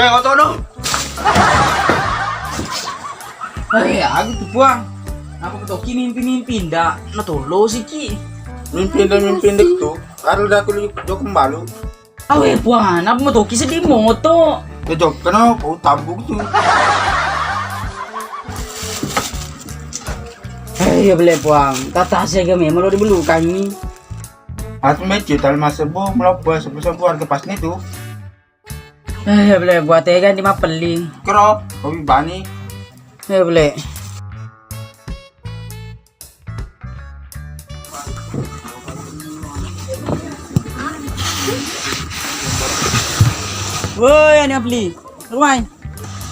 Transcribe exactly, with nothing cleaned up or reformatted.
Eh, oto no. Eh, aku tu, Puang. Apa ketoki mimpi-mimpi ndak? Natolosiki. Mimpi ndak, mimpi ndak tu. Baru dah aku jokeng balu. Awe, Puang, apa metoki sedih moto? Ya, jokeng no, kau tabuk tu. Eh, ya boleh, Puang. Tata saya game, malu dibelukangi. Aku mecet, tal mas sebo, melo, Puang, sebo-sebo harga pas ni tu. Eh, ya boleh, buat tega di mapelli. Kero, kopi bani. Ya boleh. Woi, ani mapelli. Ruai.